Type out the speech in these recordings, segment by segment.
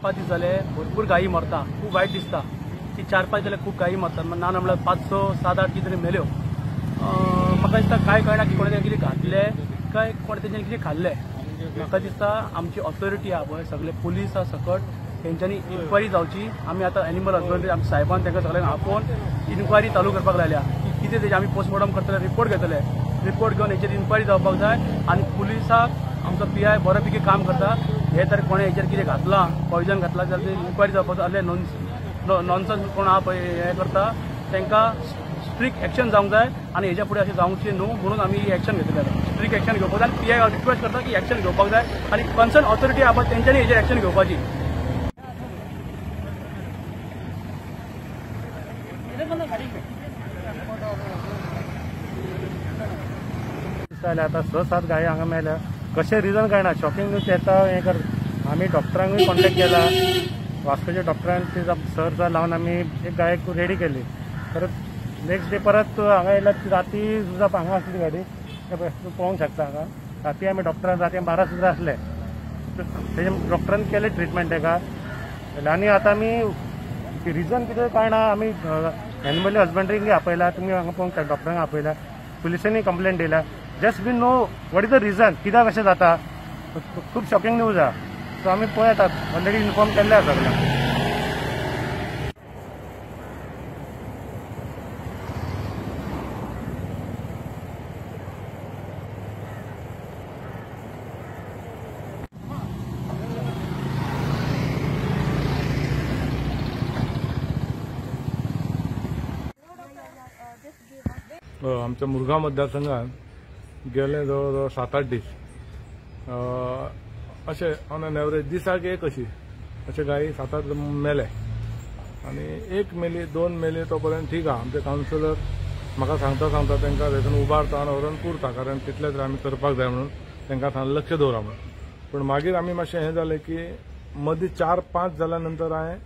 4-5 दीस जाले भरपूर गायी मरता, खूब वायट दिसता की 4-5 जाल्यार खूब गायी मरतात, ना म्हणल्यार 5, 6, 7, 8 कितें तरी मेल्यो. म्हाका दिसता कांय कळना की कोणें कितें घातलें काय कोणें तेंच्यांनी कितें खाल्लें. म्हाका दिसता आमची ऑथॉरिटी आहा पळय, सगळे पुलीस आहा सकट, तेंच्यांनी इन्क्वायरी जावची. आमी आतां एनिमल हजबंडरी आमच्या साहेबान तांकां सगळ्यांक आपोवन इन्क्वायरी चालू करपाक लायल्या की कितें तेजें आमी पोस्टमॉर्टम करतले, रिपोर्ट घेतले, रिपोर्ट घेवन हेचेर इन्क्वायरी जावपाक जाय. आनी पुलिसाक आमचो पीआय बरो पैकी काम करता, हे तर कोणें हेचेर कितें घातलां, पॉयजन घातलां जाल्यार इन्क्वायरी जावपाक जाय. नॉनसन्स कोण आहा पळय हें करता तांकां स्ट्रिक्ट एक्शन जावंक जाय आनी हेच्या फुडें अशें जावचें न्हू म्हणून आमी एक्शन घेतले. स्ट्रिक्ट एक्शन घेवपाक जाय आनी पीआय रिक्वेस्ट करता की एक्शन घेवपाक जाय आनी कन्सर्न ऑथॉरिटी आहा पळय तेंच्यांनी हेचेर एक्शन घेवपाची. आतां 6-7 गायी हांगा मेल्या, कशें रिजन कळना. शॉकिंग न्यूज येता हें कर. आमी डॉक्टरांकूय कॉन्टेक्ट केला, वास्कोच्या डॉक्टरान ते सर लावन आमी एक गायक रेडी केली. परत नेक्स्ट डे परत हांगा येयला, राती सुद्दां हांगा आसली गाडी, तूं पळोवंक शकता हांगा. राती आमी डॉक्टरान राती 12 सुद्दां आसले, तेजे डॉक्टरान केलें ट्रिटमेंट तेका. आनी आतां आमी रिजन कितें कळना. आमी एनिमल हजबंड्रीक आपयला, तुमी हांगा पळोवंक शकता, डॉक्टरांक आपयला, पुलिसांनी कंप्लेंट दिल्या. Just we know what is the reason, कित्याक अशें जाता. खूब शॉकिंग न्यूज आहा. सो आमी पळयतात, ऑलरेडी इन्फॉर्म केल्ले आसा सगळ्यांक. आमच्या मुरगांव मतदारसंघात गेले जवळ जवळ 7-8 दीस अशे ऑन एन एवरेज दिसाक एक अशी अशे गायी 7-8 मेले. आनी एक मेली 2 मेली तो पर्यंत ठीक आहा. आमचे कावन्सिलर म्हाका सांगता सांगता तांकां थंयसून उबारता आनी व्हरून पुरता, कारण तितलें तरी आमी करपाक जाय म्हणून तांकां सांग लक्ष दवरा म्हणून. पूण मागीर आमी मातशें हें जालें की मदीं 4-5 जाल्या नंतर हांवें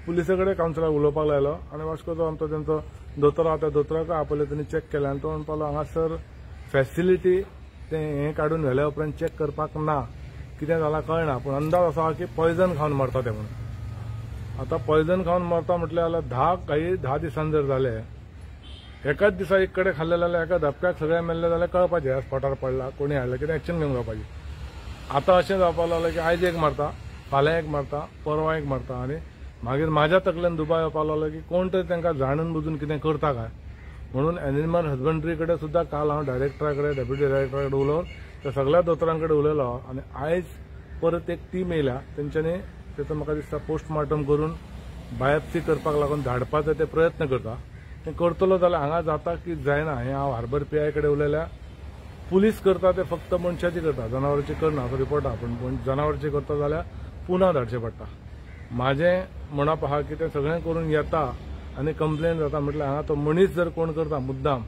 पुलिसे कडेन कावन्सिलराक उलोवपाक लायलो आनी वास्कोचो आमचो तेंचो दोतोर आहा त्या दोतोराक आपयले, तेणी चॅक केलें आनी तो म्हणपाक लागलो हांगासर फॅसिलिटी तें हें काडून व्हेल्या उपरांत चॅक करपाक ना, कितें जालां कळना, पूण अंदाज असो आहा की पॉयजन खावन मरता ते म्हणून. आतां पॉयजन खावन मरता म्हटल्यार जाल्यार 10 गायी 10 दिसान जर जाले, एकाच दिसा एक कडेन खाल्ले जाल्यार एका धपक्याक सगळे मेल्ले जाल्यार कळपाचें ह्या स्पॉटार पडला, कोणी हाडलें, कितें एक्शन घेवन जावपाची. आतां अशें जावपाक लागलें की आयज एक मरता, फाल्यां एक मरता, परवां एक मरता. आनी मागीर म्हाज्या तकलेन दुबाव येवपाक लागलो की कोण तरी तांकां जाणून बुजून कितें करता काय म्हणून. एनिमल हजबंड्री कडेन सुद्दां काल हांव डायरेक्टरा कडेन, डेप्युटी डायरेक्टरा कडेन उलोवन त्या सगळ्या दोतोरां कडेन उलयलो आनी आयज परत एक टीम येयल्या, तेंच्यांनी तेचो म्हाका दिसता पोस्टमार्टम करून बायोप्सी करपाक लागून धाडपाचो ते प्रयत्न करता. तें करतलो जाल्यार हांगा जाता की जायना हें हांव हार्बर पीआय कडेन उलयल्या. पुलीस करता ते फक्त मनशाची करता, जनावरांची करना असो रिपोर्ट आहा, पूण जनावरांची करता जाल्यार पुना धाडचें पडटा. म्हाजें म्हणप आहा की तें सगळें करून येता आनी कंप्लेन जाता म्हटल्यार हांगा तो मनीस जर कोण करता मुद्दाम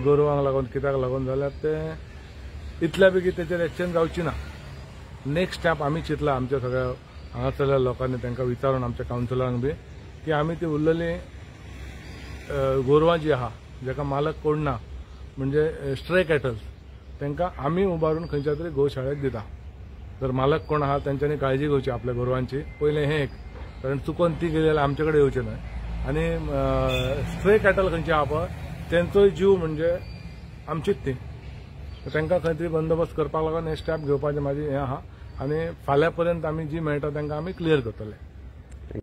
गोरवांक लागून कित्याक लागून जाल्यार तें इतल्या बेगीन तेचेर एक्शन जावची ना. नेक्स्ट स्टेप आमी चिंतला आमच्या सगळ्या हांगासरल्या लोकांनी तांकां विचारून आमच्या कावन्सिलरांक बी की आमी ती उरलेली गोरवां जी आहा जाका मालक कोण ना म्हणजे स्ट्रे कॅटल्स, तांकां आमी उबारून खंयच्या तरी गोशाळेक दिता. जर मालक कोण आहा तेंच्यांनी काळजी घेवची आपल्या गोरवांची पयलें हें एक, कारण चुकोन ती गेली जाल्यार आमचे कडेन येवचें न्हय. आनी स्ट्रे कॅटल खंयची आहा पळय तेंचोय जीव म्हणजे आमचीच ती, तांकां खंय तरी बंदोबस्त करपाक लागून हें स्टेप घेवपाचें म्हाजी हें आहा. आनी फाल्यां पर्यंत आमी जी मेळटा तांकां आमी क्लियर करतले.